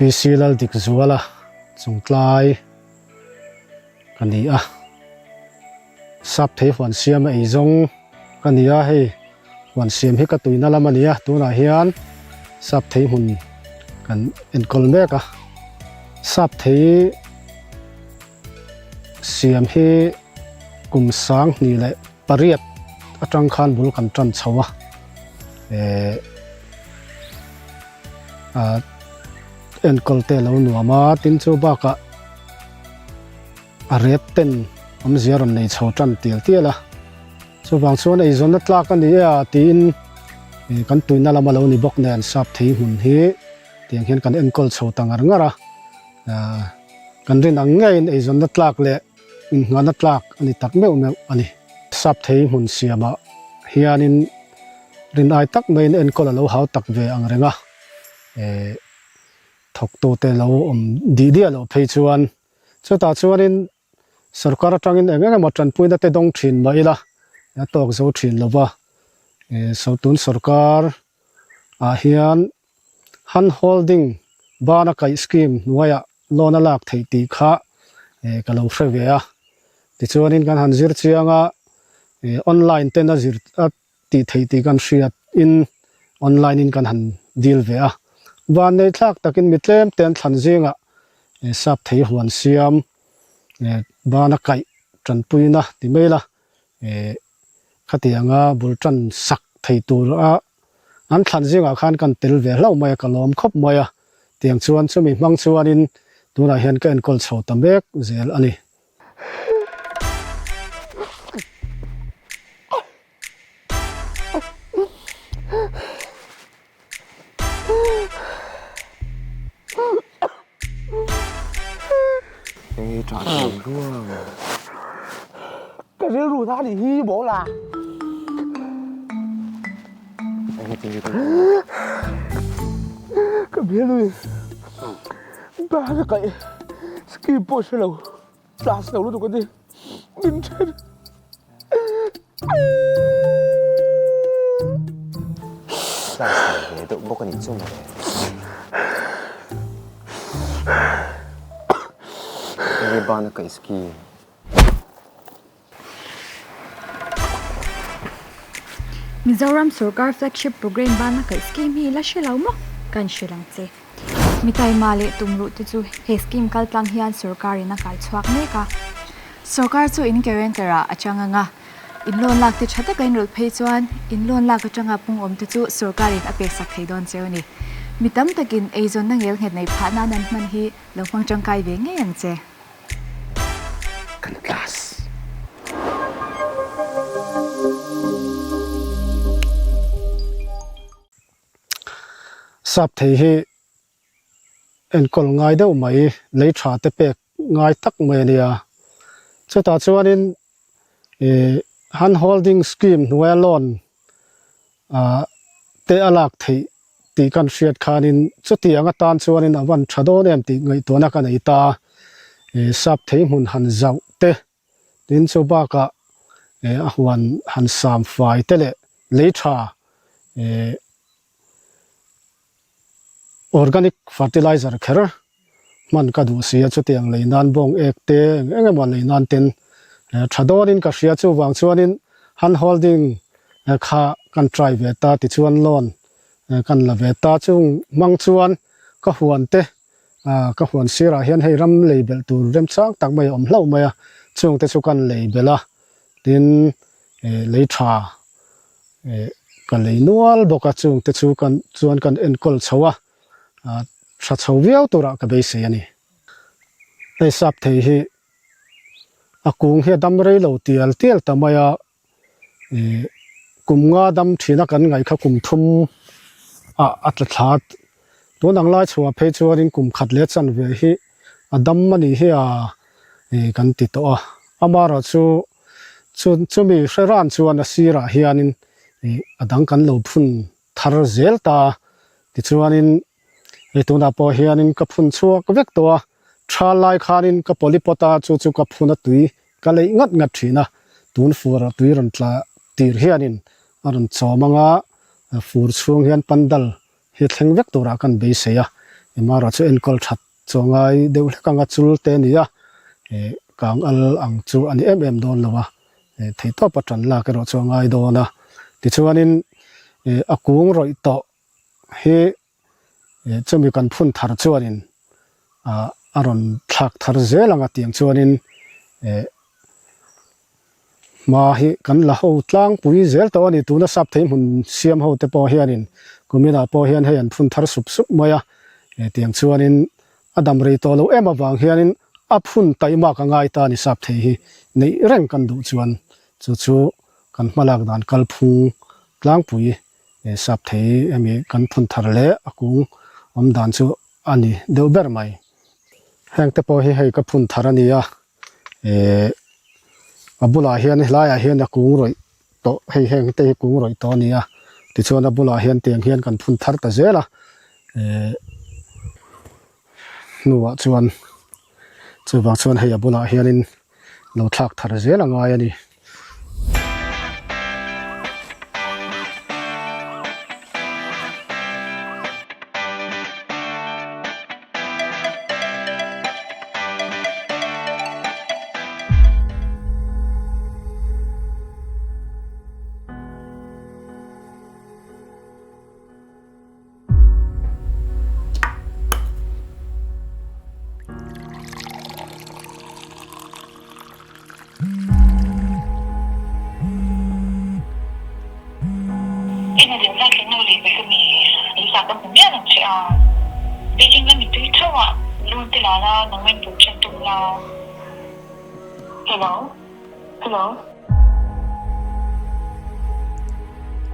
PC Laldikzuala chungtlai ka ni a, sap thei huan siam a ei zawng ka ni a, hei huan siam hi ka tuina lam a ni a, tunah hian sap thei hmun kan enkawl mek a, sap thei siam hi kum 2008 atang khan bul kan tan chho a, eh ah enkawl te a lo nuam a, tin chu bakah a ret ten awmzia rawn nei chho tan tial tial a, chuvang chuan eizawnna tlak a ni e a tiin ih kan tuina lam a lo ni bawk nen sap thei hmun hi tiang hian kan enkawl chho ta ngar ngar a, ah kan rin ang ngeiin eizawnna tlak leh inngahna tlak a ni tak meuh meuh a ni. Sap thei hmun siamah hianin rin ai tak maiin enkawl a lo hau tak ve ang reng a, eh thawktute lo awm dih diah loh phei chuan chutah chuanin sorkar atangin eng eng emaw tanpuina te dawng thin mah ila a tawk zo thin lo va, eh tun sorkar ah hian hand holding bana kaih scheme hnuaiah loan a lak theih tih kha eh ka lo hre ve a, tichuanin kan han zir chiang a, eh online ten a zir a tih theih tih kan hriat in online in kan han deal ve a, van nei thlak takin mi tlem te an thlan zingah eh sap thei huan siam eh bana kaih tanpuina ti mai la eh khatianga bul tan sak thei tur a an thlan zingah khan kan tel ve hlauh mai a ka lawm khawp mai a tiang chuan chumi hmang chuanin tunah hian ka enkawl chho ta mek zel a ni. Ka rilru na nih hi maw la. Ka bialui ba ka kaih scheme pawh hre lo class lo lutuk a ni min then. Class lo ve deuh bawk a nih chu mawle. Enge bana kaih scheme. Mizoram Sorkar Flagship Programme bana kaih scheme hi la hre lo maw? Kan hre lang che. Mi taima leh tumruh te chu he scheme kaltlang hian sorkarin a kai chhuak mek a. Sorkar chu in guarantor ah a chang ang a, in loan lak te tha taka in rawlh phei chuan in loan lak atanga pung awm te chu sorkarin a pek sak thei dawn cheu a ni. Mi tam takin eizawnna ngel nghet nei phah nan an hman hi lo hmang tangkai ve ngei ang che. Kan class. Sap thei hi enkawl ngai deuh mai, lei tha te pek ngai tak mai a nia. Chutah chuanin ih hand holding scheme hnuaia loan ah te a lak theih tih kan hriat khanin chutiang atan chuanin a van tha dawn em tih ngaihtuahna ka nei ta. Ih sap thei hmun han zauh te tin chu bakah ih a huan han sam fai te leh lei tha ih Organic fertilizer kher hman ka duh si a, chutiang lei nan bawng ek te eng eng emaw lei nan ten tha dawnin ka hria chuvang chuanin hand holding kha kan try ve ta tichuan loan kan la ve ta chung hmang chuan ka huan te ka huan sirah hian hei ram lei belh tur remchang tak mai a awm hlauh mai a, chung te chu kan lei belh a tin lei tha Eh ka lei nual bawk a chung te chu kan chuan kan enkawl chho a, ah tha chho viau turah ka beisei a ni. Hei sap thei hi a kung hi a dam rei lo tial tial ta mai a, eh kum nga dam thin a kan ngaih kha kum thum ah a tla thla a, tun ang lai chhuah phei chuanin kum khat leh chanve hi a dam a nih hi a eh kan ti tawh a, amaherawhchu Chu chumi hre ran chuan a sirah hianin ih a dang kan lo phun thar zel ta a, tichuanin hei tunah pawh hianin ka phun chhuak vek tawh a, tha lai khanin ka polypot a chu chu ka phun a tui ka leih ngat ngat thin a, tun fur ah tui rawn tla tir hianin a rawn chawm ang a, fur chhung hian pandal hi thleng vek turah kan beisei a. Mara chu enkawl that chu a ngai deuh hlek anga chul te a ni a, kang al ang chu a ni em em dawn lo a, theihtawp a tan lak erawh chu a ngai dawn a. Tichuanin a kung rawih tawh hi chumi kan phun thar chuanin a rawn thlak thar zel ang a tiang chuanin Hma hi kan la ho tlangpui zel tawh a ni. Tuna sap thei hmun siam ho te pawh hianin kuminah pawh hian hei an phun thar sup sup mai a. Hetiang chuanin a dam rei tawh lo em avang hianin a phun taihmak a ngai ta a ni sap thei hi neih reng kan duh chuan chu chu kan hmalak dan kalphung tlangpui sap thei hemi kan phun thar leh a kung awm dan chu a ni deuh ber mai. Heng te pawh hi hei ka phun thar a ni a. Ehh a bulah hian helaiah hian a kung rawih tawh hei heng te hi kung rawih tawh a ni a tichuan a bulah hian tiang hian kan phun thar ta zel a ehh hnuah chuan chuvang chuan hei a bulah hianin lo thlak thar zel a ngai a ni.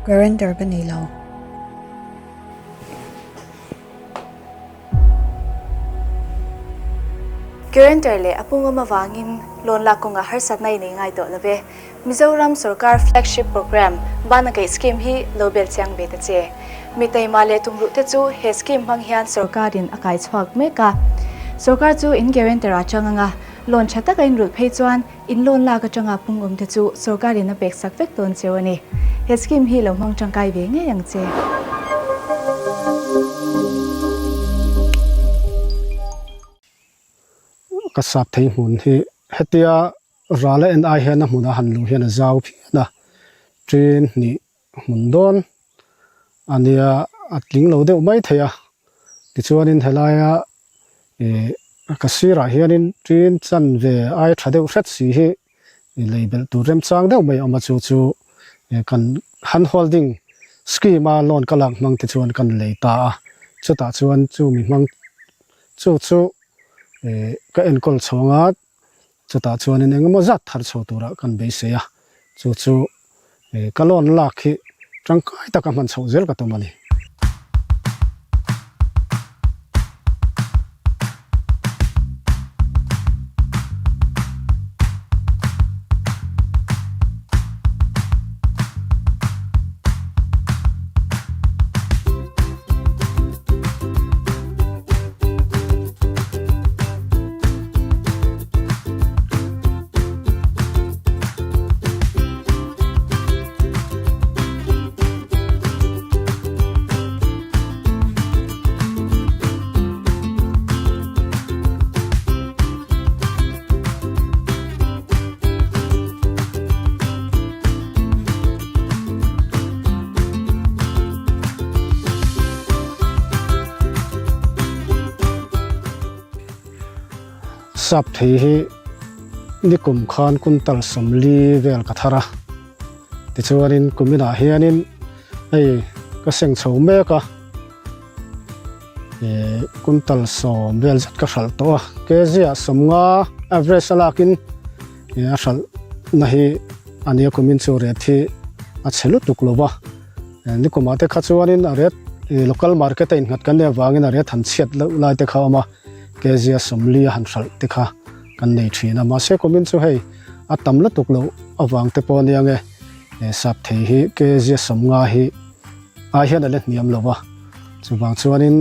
Guarantor ka nei lo. Guarantor leh a pungawm avangin loan lak kawngah harsatna i nei ngai tawh lo ve. Mizoram sorkar flagship programme Bana Kaih Scheme hi lo bel chiang ve ta che. Mi taima leh tumruh te chu he scheme hmang hian sorkarin a kai chhuak mek a. Sorkar chu in guarantor ah chang anga loan tha taka in rulh phei chuan in loan lak atanga pungawm te chu sorkarin a pek sak vek dawn cheu a ni. He scheme hi lo hmang tangkai ve ngei ang che. Ka sap thei hmun hi hetia ral a en ai hian a hmunah han luh hian a zau phian a, train hnih hmun dawn a nia a tling lo deuh mai thei a, tichuanin helaia ih ka sirah hianin train chanve ai tha deuh hret si hi lei belh tur remchang deuh mai a awm a chu chu kan hand holding scheme a loan ka lak hmang te chuan kan lei ta a chutah chuan chu mi hmang chu chu ka enkawl chhawng a chutah chuanin engemaw zat thar chho turah kan beisei a chu chu ka loan lak hi tangkai taka hman chhoh zel ka tum a ni. Sap thei hi nikum khan kuntal 40 vel ka thar a tichuanin kuminah hianin hei ka seng chho mek a eh kuntal 10 vel zet ka hralh tawh a kg ah 50 average a lakin eh a hralh na hi a nia kumin chu ret hi a chhe lutuk lo va nikumah te kha chuanin a ret local market a innghat kan nih avangin a ret han chhiat loh lai te kha a awm a. Kezia 40 a han hralh te kha kan nei thin a, mahse kumin chu hei a tam lutuk loh avang te pawh ania nge sap thei hi Kezia 50 hi ai hian a la hniam lo va, chuvang chuanin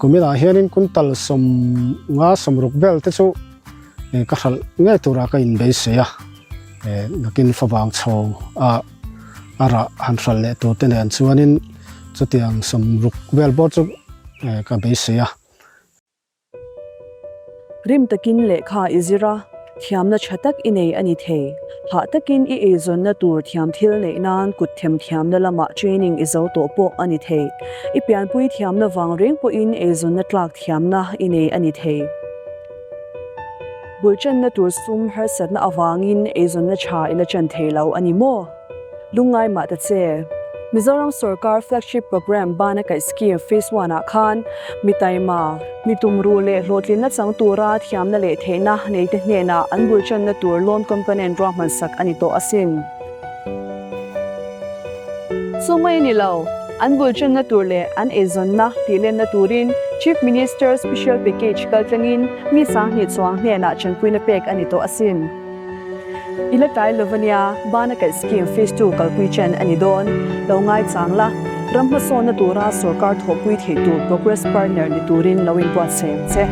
kuminah hianin kuntal 50 60 vel te chu ka hralh ngei turah ka inbeisei a, nakin favang chho a a rah han hralh leh tur te nen chuanin chutiang 60 vel bawr chu ka beisei a. Rim takin lehkha i zir a, thiamna tha tak i nei a ni thei. Hah takin i eizawnna tur thiam thil neih nan kut them thiamna lamah training i zo tawh pawh a ni thei. I pianpui thiamna vang reng pawhin eizawnna tlak thiamna i nei a ni thei. Bul channa tur sum harsatna avangin eizawnna tha i la chan thei lo a ni maw? Lungngai mah ta che. Mizoram sorkar flagship programme Bana Kaih Scheme Phase One ah khan mi taima, mi tumruh leh hlawhtlinna chang tura thiamna leh theihna neite hnenah an bul channa tur loan component ruahman sak a ni tawh asin. Chu mai a ni lo, an bul channa tur leh an eizawnna tihlenna turin Chief Minister Special Package kaltlangin mi 2000 chuang hnenah chanpuina pek a ni tawh asin. I la tlai lo ania, Bana Kaih Scheme Phase Two kalpui chen a ni dawn. Lo ngaichang la, ram hmasawnna tura sorkar thawhpui theih tur Progress Partner ni turin lo inbuatsaih ang che.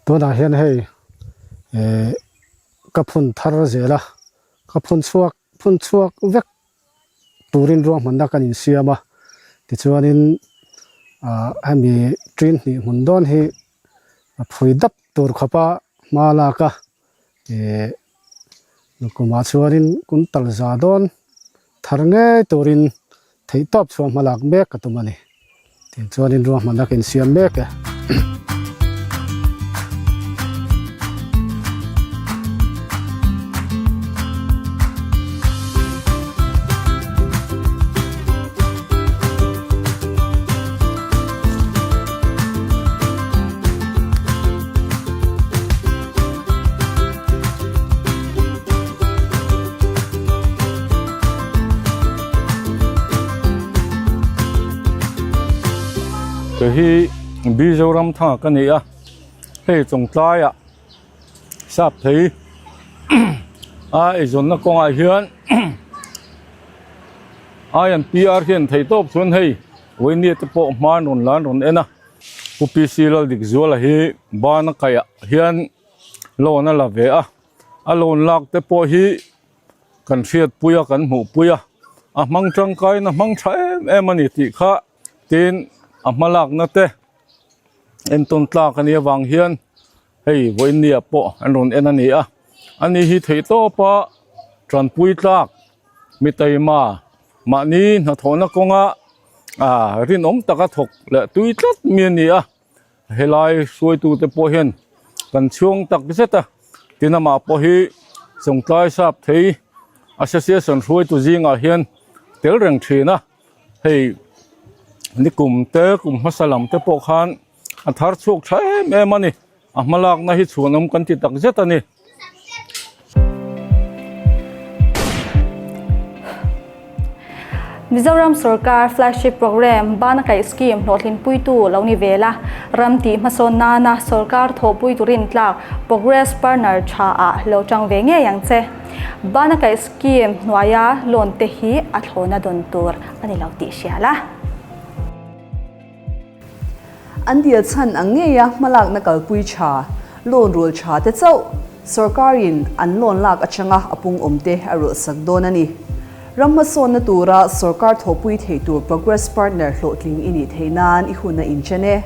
Tunah hian hei eh ka phun thar zel a, ka phun chhuak phun chhuak vek turin ruahmanna kan insiam a, tichuanin ah hemi ṭin hnih hmun dawn hi a phui dap tur khawpa hma lak a, eh lukumah chuanin kum tal za dawn thar ngei turin theihtawp chhuah hma lak mek ka tum a ni. Tichuanin ruahmanna ka insiam mek e. Kei hi Mizoram thanga ka ni a hei chawngtlaiah sap thei a eizawnna kawngah hian INPR hian theihtawp chuan hei Vawini te pawh hma an rawn la an rawn en a Pu PC Laldikzuala hi bana kaihah hian loan a la ve a a loan lak te pawh hi kan hriatpui a kan hmuhpui a a hmang tangkaiin a hmang tha em em a ni tih kha tin a hma lakna te entawn tlak a nih avang hian hei vawinia pawh an rawn en a ni a ani hi theihtawp a tanpui tlak mi taima mahni hnathawhna kawnga ah rinawm taka thawk leh tui tlat mi a ni a. Helai hruaitute pawh hian kan chhuang tak zet a, tin amah pawh hi Chawngtlai sap thei Association hruaitu zingah hian tel reng thin a, hei nikum te kum hmasa lam te pawh khan a thar chhuak tha em em a ni, a hmalakna hi chhuanawm kan ti tak zet a ni. Mizoram sorkar flagship programme Bana Kaih Scheme hlawhtlinpuitu lo ni ve la, ram tih hmasawn nana sorkar thawhpui turin tlak Progress Partner tha ah lo tang ve ngei ang che. Bana Kaih Scheme hnuaia loan te hi a thlawhna dawn tur a ni lo tih hria la. An dil chhan ang ngeia hmalakna kalpui tha, loan rul tha te chauh sorkarin an loan lak atanga a pung awm te a rulhsak dawn a ni. Ram hmasawnna tura sorkar thawhpui thei tur Progress Partner hlawhtling i nih theih nan i hun a inchen e.